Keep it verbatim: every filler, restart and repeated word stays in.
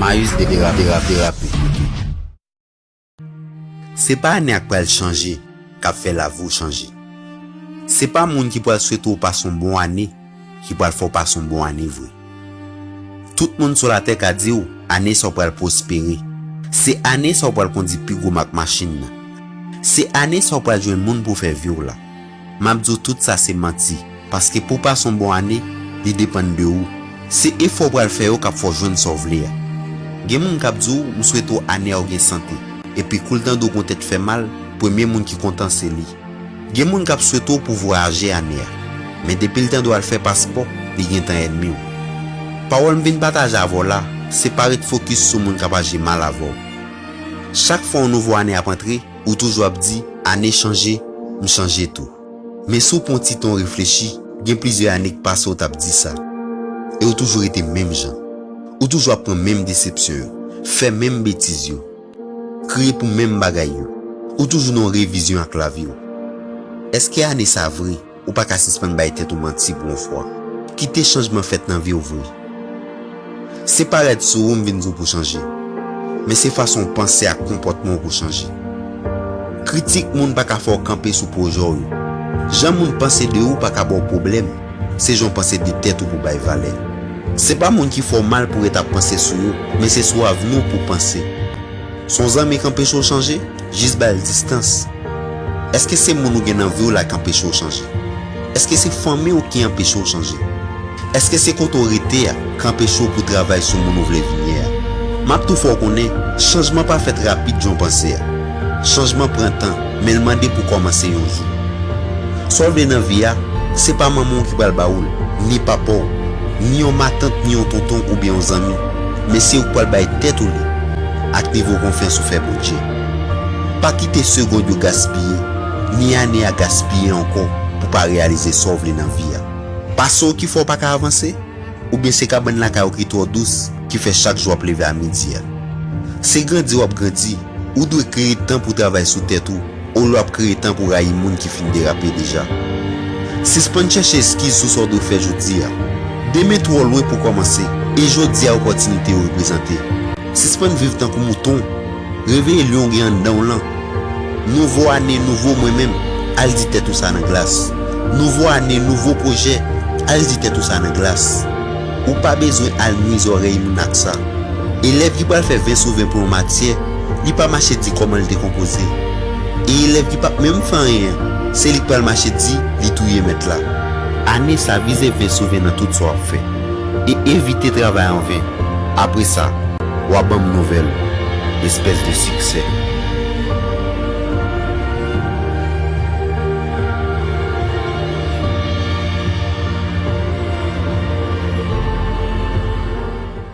Ayus derape, derape, derape. Se pa ane a k pral chanje k ap fè lavi w chanje. Se pa moun ki pral swete w pase yon bon ane ki pral fè w pase yon bon ane vre. Tout moun sou latè ka di w ane sa w pral pwospere. Se ane sa w pral kondi pi gwo mak machin nan. Se ane sa w pral jwenn moun pou w fè vi w la. M ap di w tout sa se manti, paske pou w pase yon bon ane, li depann de ou. Se efò w pral fè yo k ap fè w jwenn sa w vle a. Gen moun k ap di w, "M swete w ane a w gen sante." Epi kou l tande w gon tèt fè mal, premye moun ki kontan se li. Gen moun k ap swete w pou w vwayaje ane a. Men depi l tande w al fè paspò, li gentan ènmi w. Pawòl m vin pataje avè w la, se pa ret fokis sou moun k ap aji mal avè w. Chak fwa yon nouvo ane ap antre, ou toujou ap di, "Ane chanje, m chanje tou." Men si w pran ti tan w reflechi, gen plizyè ane k pase w t ap di sa. E w toujou rete menm jan. Ou toujou ap pran menm desepsyon yo, fè menm betiz yo, kriye pou menm bagay yo. Ou toujou nan yon revizyon ak lavi w. Èske ane sa vre, ou pa ka sispann bay tèt ou manti pou yon fwa? Kite chanjman fèt nan vi w vre. Se pa rèd sou ou m vin di w pou chanje, men se fason w panse ak konpòtman w pou chanje. Kritik moun pa ka fè w kanpe sou pwojè w yo. Jan moun panse de ou pa ka ba w pwoblèm, se jan w panse de tèt ou pou bay valè. Se pa moun ki fè w mal pou ret ap panse sou yo, men se sou avni w pou w panse. Se yon zanmi k anpeche w chanje? Jis ba l distans. Èske se moun ou gen nan vi w la k anpeche w chanje? Èske se fanmi w ki anpeche w chanje? Èske se kote w rete a k anpeche w pou travay sou moun ou vle vin ye a? M ap tou fè w konnen, chanjman pa fèt rapid jan w panse a. Chanjman pran tan, men l mande pou w kòmanse yon jou. Sa w vle nan vi a, se pa manman w ki pral ba ou l, ni papa w, ni yon matant, ni yon tonton oubyen yon zanmi, men se ou k pral bay tèt ou li, ak nivo konfyans ou fè Bondye. Pa kite segond yo gaspiye, ni ane a gaspiye ankò pou pa reyalize sa w vle nan vi a. Pa sa w ki fè w pa ka avanse, oubyen se kabann lakay ou ki twò dous ki fè chak jou w ap leve a midi a. Se grandi w ap grandi, ou dwe kreye tan pou travay sou tèt ou, olye w ap kreye tan pou rayi moun ki fin derape deja. Sispann chèche eskiz sou sa w dwe fè jodi a. Demen twò lwen pou kòmanse, e jodi a opòtinite yo reprezante. Sispann viv tankou mouton. Reveye lyon w gen anndan w lan. Nouvo ane, nouvo mwen menm, al di tèt ou sa nan glas. Nouvo ane, nouvo pwojè, al di tèt ou sa nan glas. Ou pa bezwen al nwi zòrèy moun ak sa. Elèv ki pral fè ven sou ven pou yon matyè, li pa mache di kòman l te konpoze. E elèv ki p ap menm fè anyen an, se li k pral mache di li touye mèt la. Ane sa, vize ven sou ven nan tout sa w ap fè. E evite travay an ven. Apre sa, w a ban m nouvèl, espès de siksè.